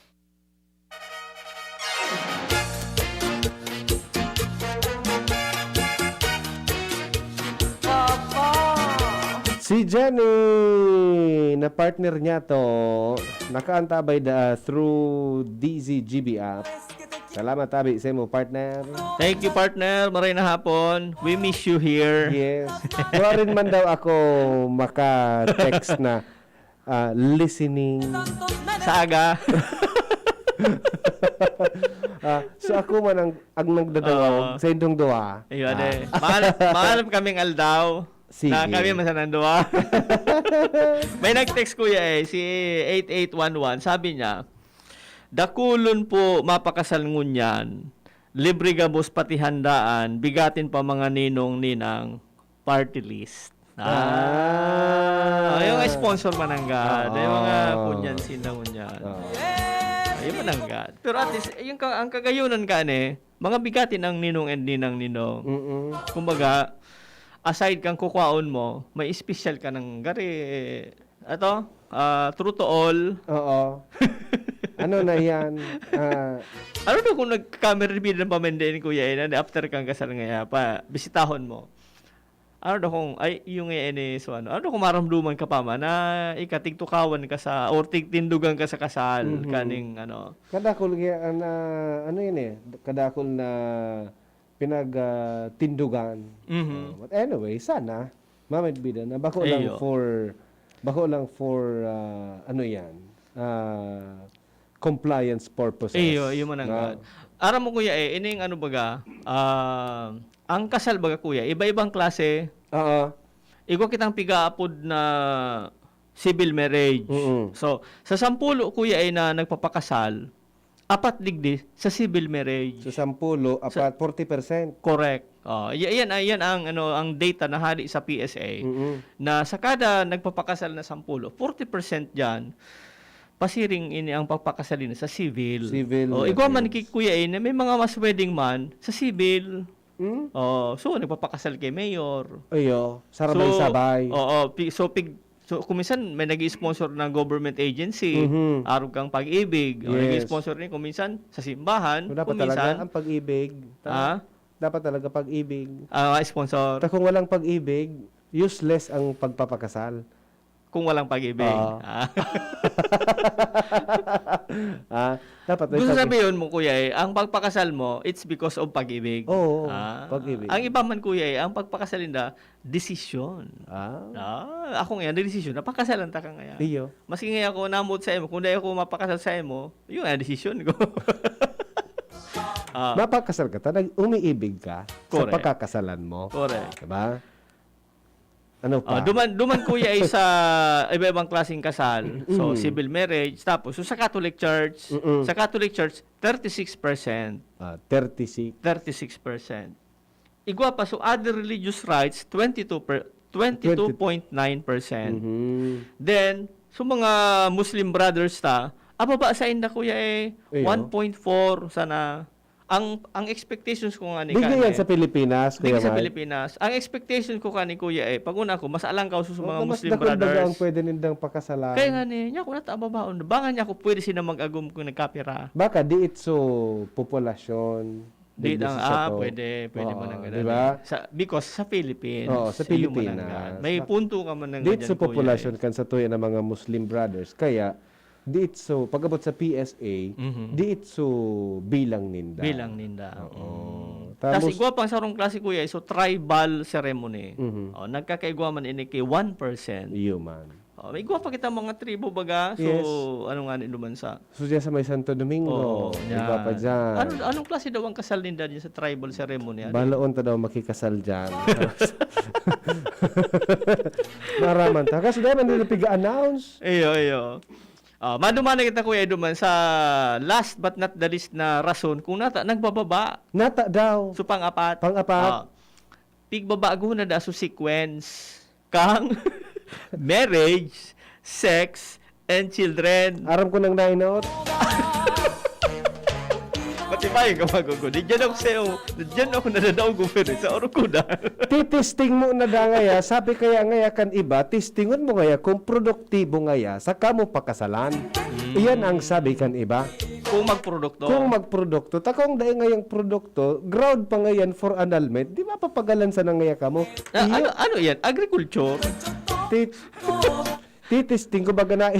Si Jenny, na partner niya to, nakaantabay da through D Z G B app. Salamat, tabi, sa imo, partner. Thank you, partner. Maray na hapon. We miss you here. Yes. Wala rin man daw ako maka-text na, ah, listening. Sa aga. Ah, so ako man ang, ang nagdadangog Oo. sa indong duwa. Ayun, Ah. eh. Mahalap, mahalap kaming aldaw. Sige. Na kami masanang duwa. May nag-text, kuya, eh, si eight eight one one. Sabi niya, "Dakulon po mapakasal ngunyan. Libre gabos pati handaan, bigatin pa mga ninong, ninang, party list." Ah. Ah. Ay, yung sponsor mananggad. Ay, mga Oo. kunyan, sila ngunyan. Oo. Ay, yung mananggad. Pero at least, yung ka-, ang kagayunan ka, ne, mga bigatin ang ninong and ninang ninong. Mm-mm. Kumbaga, aside kang kukwaon mo, may espesyal ka ng gari, ato, ah, true to all. Oo. Ano na yan? Ah, Ano daw kung nagka-meribid ng pamende ni Kuya Enan, after kang kasal nga pa, bisitahon mo? Ano daw kung, ay, yung eh, ini, so ano, ano daw kung maramdaman ka pa man na ikatigtukawan ka sa, or tigtindugan ka sa kasal, Mhm. kaning ano? Kadakul nga, an-, ah, ano yun eh, kadakul na pinag, ah, tindugan. Mhm. Oh, but anyway, sana, mamidbidan na. Bako lang Iyo. for, bako lang for, ah, ano yan, ah, compliance purposes. Iyo, iyo man ang Na God. Aram mo, kuya, eh, ining ano baga, ah, ang kasal baga, kuya, iba-ibang klase. Oo. Igwa kitang pigaapod na civil marriage. Mm-mm. So, sa sampulo, kuya, eh, na nagpapakasal, apat digdi sa civil marriage. Sa sampulo, Sa apat, forty percent. Correct. Oh, y-, yan, ay, yan ang, ano, ang data na hali sa P S A, Mm-mm. na sa kada nagpapakasal na sampulo, forty percent diyan, pasiring ini ang pagpakasal nila sa civil. Civil Oh, igwa man marriage. ki-, kuya, eh, na may mga mas wedding man sa civil. Hmm? Oh, so, nagpapakasal kay mayor. Ayo, So, sabay-sabay. oo, pi-, so, pig-, so, kung minsan may nag-i-sponsor ng government agency, Mhm. arog kang Pag-ibig, o Yes. nag-i-sponsor rin, kung minsan sa simbahan, So, dapat kung talaga minsan ang Pag-ibig. Ah? Dapat talaga Pag-ibig. Ah, sponsor. Ta kung walang Pag-ibig, useless ang pagpapakasal. Kung walang Pag-ibig. Oo. Ah. Ah, dapat may Gusto pag- sabihin mo, kuya, eh, ang pagpakasal mo, it's because of Pag-ibig. Oo, Ah. Pag-ibig. Ang iba man, kuya, eh, ang pagpakasal ninda, desisyon. Ah. Ah, ako ngayon, desisyon, napakasalan ta ka ngayon. Iyo. Maski ngayon ako namot sa imo, kung di ako mapakasal sa imo, yun ang desisyon ko. Ah. Mapakasal ka, ta nag-, umiibig ka sa Correct. pagkakasalan mo. Correct. Diba? Ano pa? Ah, duman, duman, kuya, ay sa iba-ibang klaseng kasal. So, Mm. civil marriage, tapos, so, sa Catholic Church, Mm-mm. sa Catholic Church, thirty-six percent. Ah, thirty-six. Thirty-six percent. Igwa pa, so, other religious rites, twenty-two per, twenty-two point nine percent. Mhm. Then, so, mga Muslim brothers ta, ababa sa inda, kuya, eh, Iyo. one point four sana. Ang, ang expectations ko nga ni Digdi Kanye, yan sa Pilipinas, digdi Kuya sa Mike. Pilipinas. Ang expectation ko kani, Kuya, eh, pag una ko, mas alangkaw sa Oh, mga mas Muslim dakul baga brothers. ang pwede nindang pakasalan. Kaya nga ni, niya ako natababaon. Baka niya ako pwede sila mag-agom kung nagkapira. Baka di itso populasyon. Di Digdi lang, sa ah, sato. pwede, pwede Oo, mo nang di ganun ba? eh. Sa, because sa Philippines, Oo, sa iyo man ang Pilipinas. gan. May Bak-, punto ka man ng di ganyan, itso Kuya, populasyon eh. kan sa tuya ng mga Muslim brothers. Kaya, di itso, pag-abot sa P S A, Mhm. di itso bilang ninda. Bilang ninda. Oo. Mm. Tas Tapos igwa pang sarong klase, kuya, so tribal ceremony. Mhm. Oh, nagkakaigwa man ini ki one percent. Iyo man. Oh, may igwa pa kita mga tribo baga. So, Yes. ano nga ni duman sa... So, diyan sa may Santo Domingo, Oo, iba pa yan. dyan. Ano, anong klase daw ang kasal ninda dyan sa tribal ceremony? Ano? Baloon ta daw makikasal dyan. Maraman ta. Kasi dahil man nila piga-announce. Iyo, iyo. Ah, maduman na kita, Kuya Edo, man sa last but not the least na rason kung nata nagbababa. Nata daw. So, pang-apat. Pang-apat. Ah, pigbabago na da so sequence kang marriage, sex, and children. Aram ko nang nainot. Matibay ka magugod. Diyan ako sa'yo. Diyan ako nadadaog ko, pero sa oro ko na. Titisting mo na da ngaya, sabi kaya ngaya kan iba, tistingon mo ngaya kung produktibo ngaya sa kamo pakasalan. Iyan ang sabi kan iba. Kung magprodukto. Kung magprodukto, takong dai ngayang produkto, ground pa ngayan for annulment, di mapapagalan sana ngaya kamo. Ah, Iyo, ano, ano yan? Agriculture? tit- titisting ko baga na,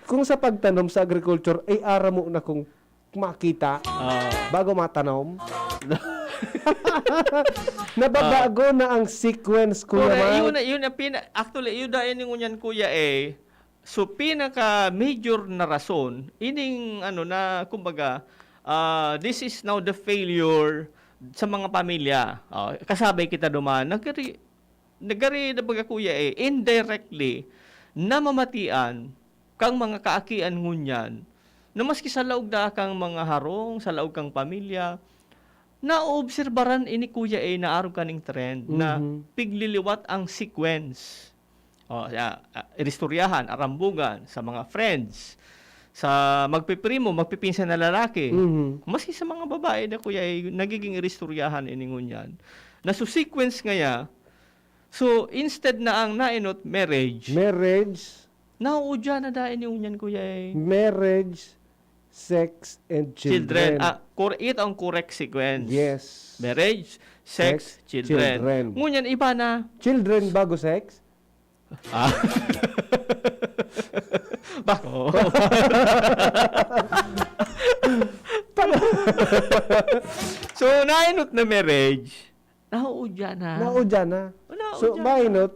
kung sa pagtanom sa agriculture, ay aram mo na kung makita Ah. bago matanom. Nababago na ang sequence, Kuya Correct. Mike. Yun na, yun ang pina-, actually, yun na yun yung ngunyan, Kuya, eh. So, pinaka-major na rason, ining, ano na, kumbaga, ah, this is now the failure sa mga pamilya. Oh, kasabay kita duman. Nagkari-, nagkari na baga, Kuya, eh, indirectly, namamatian kang mga kaakian ngunyan, na maski sa laog da kang mga harong, sa laog kang pamilya, naoobserbaran ini, Kuya, eh, na arog kaning trend na Mhm. pigliliwat ang sequence. O, ya, ah, iristoryahan, arambugan, sa mga friends, sa magpiprimo, magpipinsan na lalaki. Mhm. Maski sa mga babae na, Kuya, eh, nagiging iristoryahan ini ngunyan. Na so sequence ngaya, so instead na ang nainot marriage, Marriage, nauudya na dahil ni ngunyan, Kuya, eh. marriage, sex, and Children. children. Ah, cor-, ito ang correct sequence. Yes. Marriage, sex, Sex, children. children. Ngunyan, iba na. Children bago sex? Ah. Bako. So, nainot na marriage, nauudya na. Nauudya na. Nauudya So, na. mainot.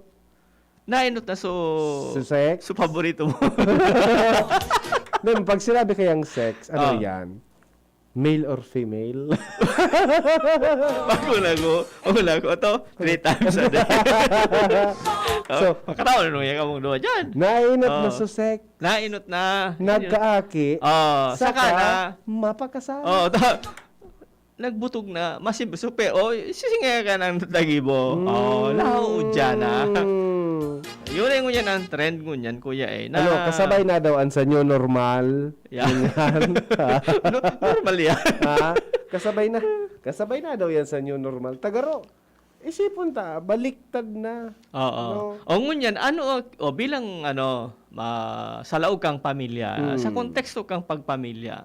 Nainot na, so, So, sex? So, paborito mo. Then, pag sinabi kayang sex, ano Ah. yan? Male or female? Pag wala ko, wala ko. Ito, three times a day. So, Makataon na nung yan kamong duwa dyan. Nainot na Oh. so sex. Nainot na. Nagkaaki. Oh, saka na. Mapakasal. Oh, ta- nagbutog na. Masibsupe. Oh, sisingaya ka ng tagibo. Oh, Mm. nauudya na. Mm. Yun ay ngunyan ang trend ngunyan, Kuya, eh. Na, Ano, kasabay na daw ang sa new normal. Yeah. Ganyan. No, normal yan. Ha? Kasabay na. Kasabay na daw yan sa new normal. Tagaro, isipon ta, baliktad na. Oo. No? O ngunyan, ano, o bilang, ano, ma, sa laog kang pamilya, Mm. sa konteksto kang pagpamilya,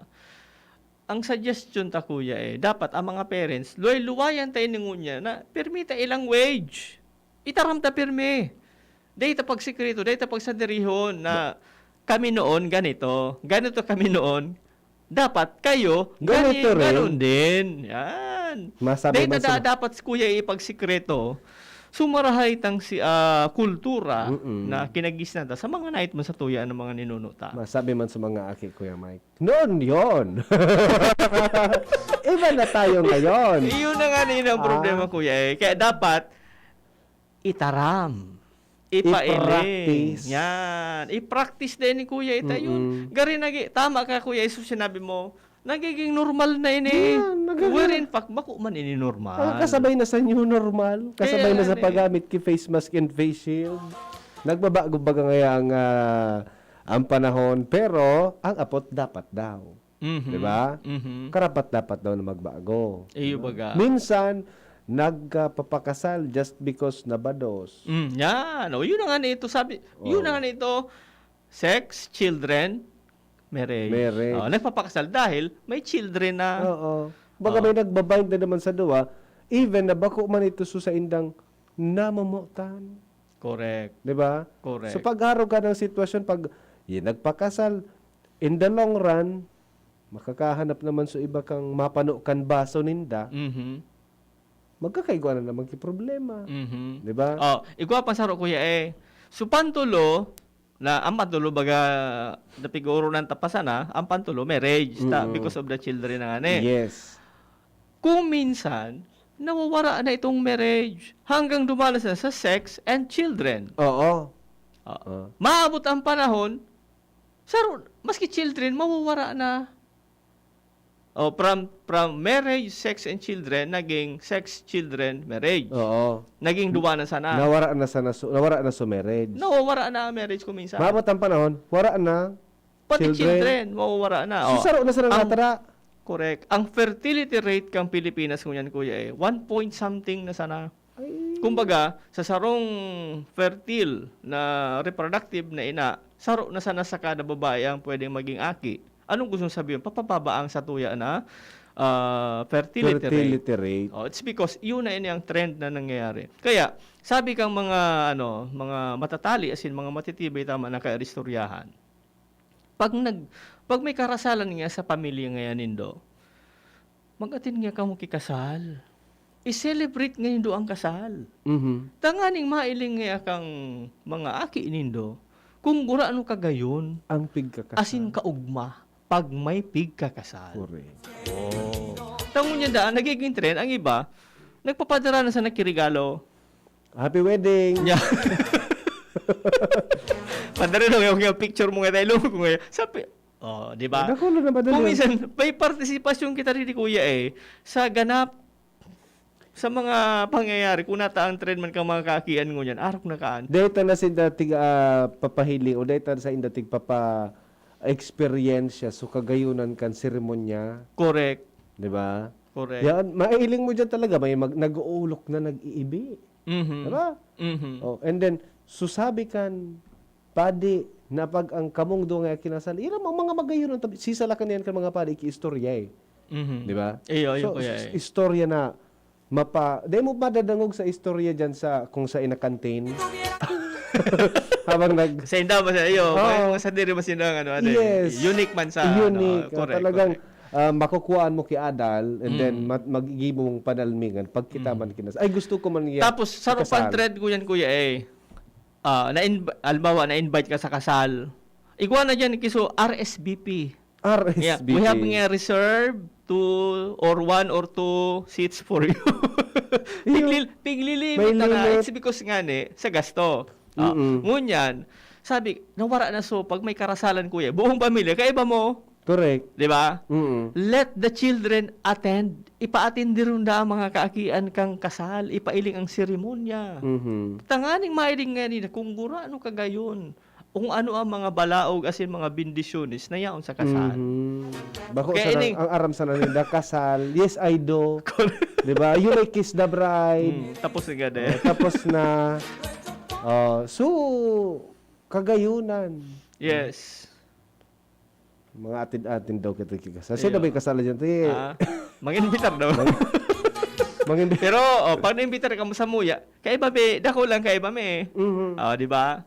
ang suggestion ta, Kuya, eh, dapat ang mga parents, luway-luwayan ta ini ngunyan na pirmi ta ilang wage. Itaram ta pirmi. Dai ta pagsikreto, dai ta pagsadirihon na kami noon ganito, ganito kami noon. Dapat kayo, Ganito gani-, rin. ganun din. Yan. Masabi Dai ta man sa da-, dapat, Kuya, ipagsikreto. So, marahay tang si, ah, kultura Mm-mm. na kinagisnan ta sa mga nait man sa tuya ng mga ninuno ta. Masabi man sa mga aki, Kuya Mike. Noon yon. Iba na tayo ngayon. Iyon na nga na yun ang Ah. problema, Kuya, eh. Kaya dapat, itaram. Ipailing. I-practice. Yan. I-practice din ni Kuya ita yun. Mm-mm. Gari nagi, tama ka, Kuya, iso sinabi mo, nagiging normal na ini. Yan, nagiging Wherein fact, bako man ini normal. Ang kasabay na sa new normal, kasabay Kaya na sa nga, eh. paggamit ki face mask and face shield. Nagbabago baga ngaya ang, ah, ang panahon, pero ang apot dapat daw. Mhm. Di ba? Mhm. Karapat dapat daw na magbago. Iyo baga. Minsan, nagkapapakasal just because nabados. Mm, yan. O, yun na nga na ito. Sabi, yun Oh. na nga na ito. Sex, children, marriage. Marriage. O, nagpapakasal dahil may children na. Oo. Baga Oo. may nagbabind na naman sa duwa, even na bako man ito so sa indang namamotan. Correct. Di ba? Correct. So pag-arog ka ng sitwasyon, pag yun, nagpakasal, in the long run, makakahanap naman so iba kang mapano kan baso ninda, Mhm. magkakaigwa na naman ki problema. Mhm. Di ba? Oh, igwa pa saro, Kuya, eh. So, pantulo, Na ang pantulo baga napig-ooronan ta pa sana, ang pantulo marriage ta, Mm. because of the children na ngani. Yes. Kung minsan, nawawara na itong marriage hanggang dumanas na sa sex and children. Oo. Ah, Oo. maabot ang panahon, saro-, maski children, mawawara na. Oh, from, from marriage, sex, and children, naging sex, children, marriage. Oo. Naging duwa na sana. Nawara na sana su-, nawara na sa marriage. Nawawara na ang marriage kung minsan. Maabot ang panahon, wara na. Pati Children. children, mawawara na. So, Oh. saro na sana Ang, natara. correct. Ang fertility rate kang Pilipinas ngunyan, kuya, eh, one point something na sana. Ay. Kumbaga, sa sarong fertile na reproductive na ina, saro na sana sa kada babae ang pwedeng maging aki. Anong gustong sabihin? Papababa ang satuya na, ah, fertility rate. Fertility rate. Oh, it's because yun na ini ang trend na nangyayari. Kaya, sabi kang mga, ano, mga matatali, as in, mga matitibay, tama na kairistoryahan. Pag nag-, pag may karasalan nga sa pamilya ngayan nindo, mag-attend nga kamo ki kasal. I-celebrate nga nindo ang kasal. Mhm. Tanganing mailing nga kang mga aki nindo, kung gurano kagayon, Ang pigkakasal. asin kaugma, pag may pigkakasal. Correct. Oh. Tango niya daan, nagiging trend. Ang iba, nagpapadara na sa nakirigalo. Happy wedding! Nya. Padara na yung, yung picture mo nga tayo, ko ngayon. Sabi, oh, di ba? Nakulo na ba Kung doon? minsan, may partisipasyon kita rin ni Kuya eh, sa ganap, sa mga pangyayari, kung nata ang trend man kang mga kakian ngunyan, arok na kaan. Dahil ta na sinda tig, ah, papahiling o dahil ta na sa inda tig papa-experience siya, so kagayunan kan seremonya. Correct. Di ba? Correct. Yan, mailing mo dyan talaga, may mag-, nag-uulok na nag-iibi. Mhm. Di ba? Mhm. Oh, and then, susabi kan padi na pag ang kamong duwa nga kinasal, ilang mga, mga magayon ang tabi, sisalakan yan kan mga padi, ikiistorya eh. Mhm. Di ba? Iyo, iyo, So, kuya, is-, eh. istorya na mapa-, di mo madadangog sa istorya dyan sa, kung sa inakantin. Habang nag- Sa inda ba sa iyo? Oo. May mga sadiri ba silang ano, ano eh? Yes. Unique man sa, ano, Unique. Ah, correct, talagang, correct. ah, makukuhaan mo ki adal, and then Mm. mat-, magiging mong panalmingan pag kita Mm. man kinas-, "Ay, gusto ko man yan Tapos, sarong ikasal." pang-trend ko yan, kuya, eh. Ah, na-inv-, halimbawa, na-invite ka sa kasal. Igwa na dyan, kiso, R S V P. R S V P. Yeah, we have nga reserved two or one or two seats for you. Iyo. Piglil-, piglilimit May na na. limit. It's because nga ni, sa gasto. Ah, Mm-mm. ngunyan, sabi, nawara na so, pag may karasalan, kuya, buong pamilya, kaiba mo. Correct. Di ba? Mm-mm. Let the children attend. Ipaatindi ron da ang mga kaakian kang kasal. Ipailing ang seremonya. Mhm. Tanganing mailing nga nila kung gurano kagayon. Kung ano ang mga balaog, as in, mga bendisyones na yaon sa kasal. Mhm. Bako Kaya sana ining ang aram sana ninda, kasal. Yes, I do. Correct. Di ba? You may kiss the bride. Hmm, tapos na gad eh. Oh, tapos na. Oh, so, kagayunan. Yes. Mga atin-atin daw kita kikasal. Sino Iyo. ba yung kasal dyan? Ti- Ah, manginbitar daw. Mang-, manginbi- Pero, oh, pag naimbitar ka mo sa muya, kaiba, be, dako lang kaiba, me. Mhm. Oh, di ba?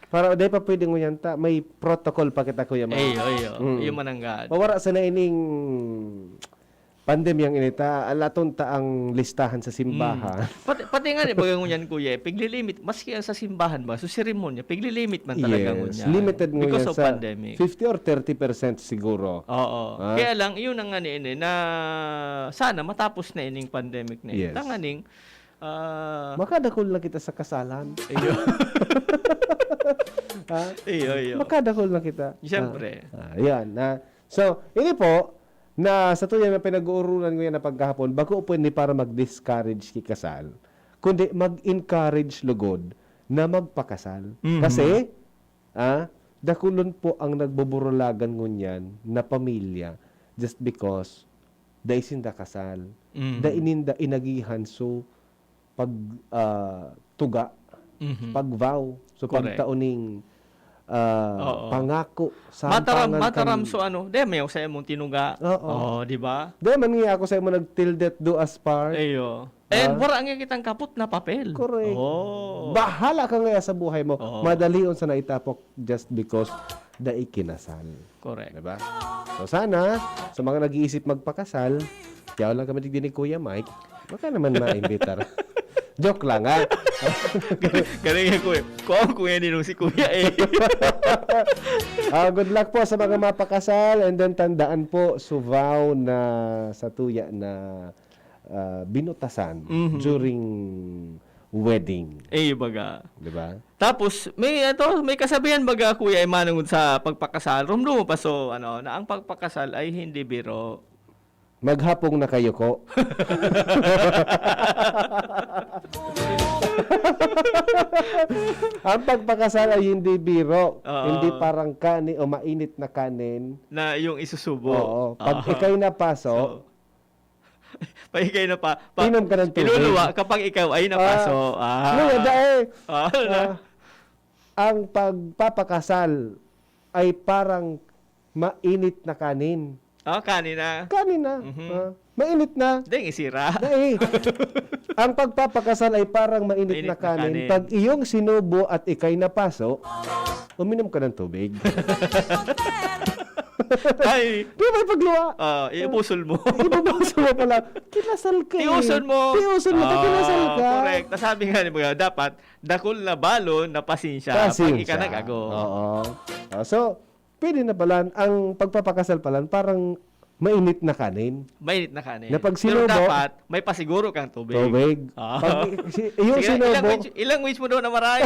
Para, di pa pwede ngunyan ta, may protocol pa kita, Kuya Mike. Iyo, iyo. Mm. Iyo mananggad. Mawara sana ining pandemyang ini ta, alaton ta ang listahan sa simbahan. Mm. Pati, pati nga ni, baga ngunyan, kuya, eh, piglilimit, maski ang sa simbahan ba, so seremonya, piglilimit man talaga Yes, ngunyan. limited ngunyan Because of sa pandemic. fifty or thirty percent siguro. Oo. Ah. Kaya lang, yun ang nga ni, ini, na sana matapos na ining pandemic na ito. Yes. Tanganing, ah, Makadakol na kita sa kasalan. Iyo. Ha? Iyo, iyo. Makadakol na kita. Siyempre. Ah, ah, yan. Ah, so, ini po, na sa tuya na pinag-uurunan ko yan na pagkahapon, bako po hindi para mag-discourage ki kasal, kundi mag-encourage lugod na magpakasal. Mhm. Kasi, ah, dakulon po ang nagbuburulagan ngunyan na pamilya just because dai sinda kasal. Mhm. Dai ninda inagihan, so, pag, ah, tuga, Mhm. pag-vow. So, Correct. pagtao ning, ah, Oo. pangako, Mataram, sampangan mataram, kan so ano, di, may sa imong tinuga. Oo. Oo, di ba? Di man nga ako sa imo nag-till death do us part. Ayo. Ah? And wala nga kitang kapot na papel. Correct. Oh. Bahala ka nga sa buhay mo. Oo. Madalion sa naitapok just because dai kinasal. Correct. Diba? So sana, sa mga nag-iisip magpakasal, yaw lang kami digdi ni Kuya Mike, baka naman maimbitar. Joke lang, ha? Galing yan, kuya. Kuha ko yan, ninong si kuya eh. Ah, good luck po sa mga mapakasal. And then tandaan po, Suvao na satuya na ah, binutasan Mhm. during wedding. Eh, baga. Di ba? Tapos, may ato, may kasabihan baga, Kuya Emmanuel, sa pagpakasal. Rumdumo pa, so, ano, na ang pagpakasal ay hindi biro. Maghapong na kayo ko. Ang pagpakasal ay hindi biro. Oo. Hindi parang kanin o mainit na kanin. Na yung isusubo. Oo. Pag Aha. ikay napaso, So, pag ikay na pa, pa Inom ka ng tubig. Iluluwa kapag ikaw ay napaso. Ah. Luya, dai. Ah, na. Ah, ang pagpapakasal ay parang mainit na kanin. Oh, kanina. Kanin na. Mhm. Ah, mainit na. Deng isira. Dai. Ang pagpapakasal ay parang mainit, Mainit na na kanin. kanin. Pag iyong sinubo at ikay napaso, uminom ka ng tubig. Ay, Di ba pagluwa? ah, iubusol mo. Ibubuso mo pala. Kinasal ka eh. Tiuson mo. Tiuson mo, Ah, kinasal ka. Correct. Nasabi nga ni mga, dapat, dakul na balon na pasensya. Pag Pasensya. ikanag-ago. Oo. Ah, so, pwede na pala, ang pagpapakasal pala, parang mainit na kanin. Mainit na kanin. Na pag Pero sinubo, dapat, may pasiguro kang tubig. Tubig. Ah. Pag si, iyong Sige, sinubo, ilang wish, ilang wish mo doon na maray?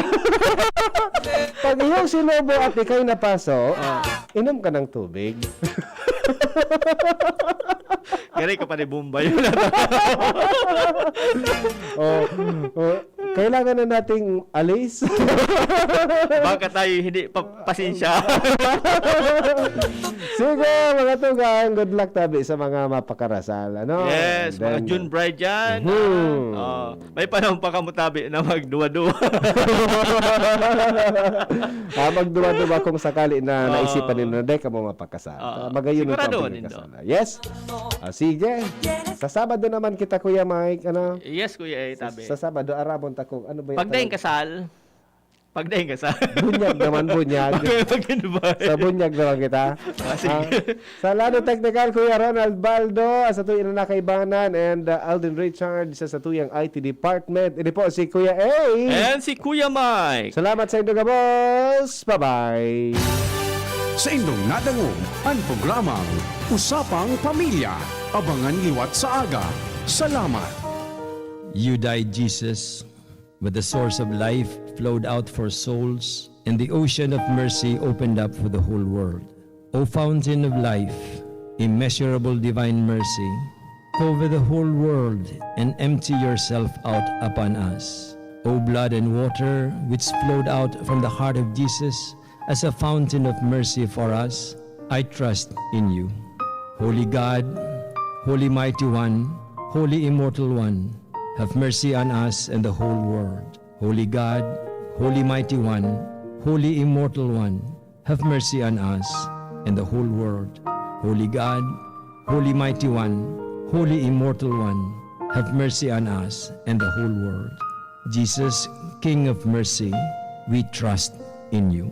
pag iyong sinubo at ikay napaso, Ah. inom ka ng tubig. Gari ka pa ni Bombay. Oh, oh, kailangan na nating alis. Baka tayo hindi pa, pasensya. Sige, mga tugang, good luck tabi sa mga mapakarasal, ano? Yes, And mga then, June bride dyan. Mhm. Ah, oh, may panahon pa kamo tabi na magduwa-duwa. Ah, magduwa-duwa kung sakali na Oo. naisipan ninyo na dahil ka mo mapakasal. Oo. Ah, magayon ang Sigurado topic ng nindo. kasal. Yes? Ah, sige. Sa Sabado naman kita, Kuya Mike, ano? Yes, Kuya, eh, tabi. Sa Sabado, arabon ta kung ano ba yung Pagdaing tawag? kasal, pagdaing kasal. Bunyag naman, bunyag. Pag-invite. Sa bunyag naman kita. Ah, sige. Ah, sa lado technical, Kuya Ronald Baldo, sa tuyang na kaibanan, and uh, Alden Richard sa, sa tuyang I T department. Ini po si Kuya A. And si Kuya Mike. Salamat sa inyong gabos. Bye-bye. Sa indong nadangog an programang Usapang Pamilya. Abangan liwat sa aga. Salamat. You died, Jesus, but the source of life flowed out for souls, and the ocean of mercy opened up for the whole world. O fountain of life, immeasurable divine mercy, cover the whole world and empty yourself out upon us. O blood and water, which flowed out from the heart of Jesus as a fountain of mercy for us, I trust in you. Holy God, Holy Mighty One, Holy Immortal One, have mercy on us and the whole world. Holy God, Holy Mighty One, Holy Immortal One, have mercy on us and the whole world. Holy God, Holy Mighty One, Holy Immortal One, have mercy on us and the whole world. Jesus, King of Mercy, we trust in you.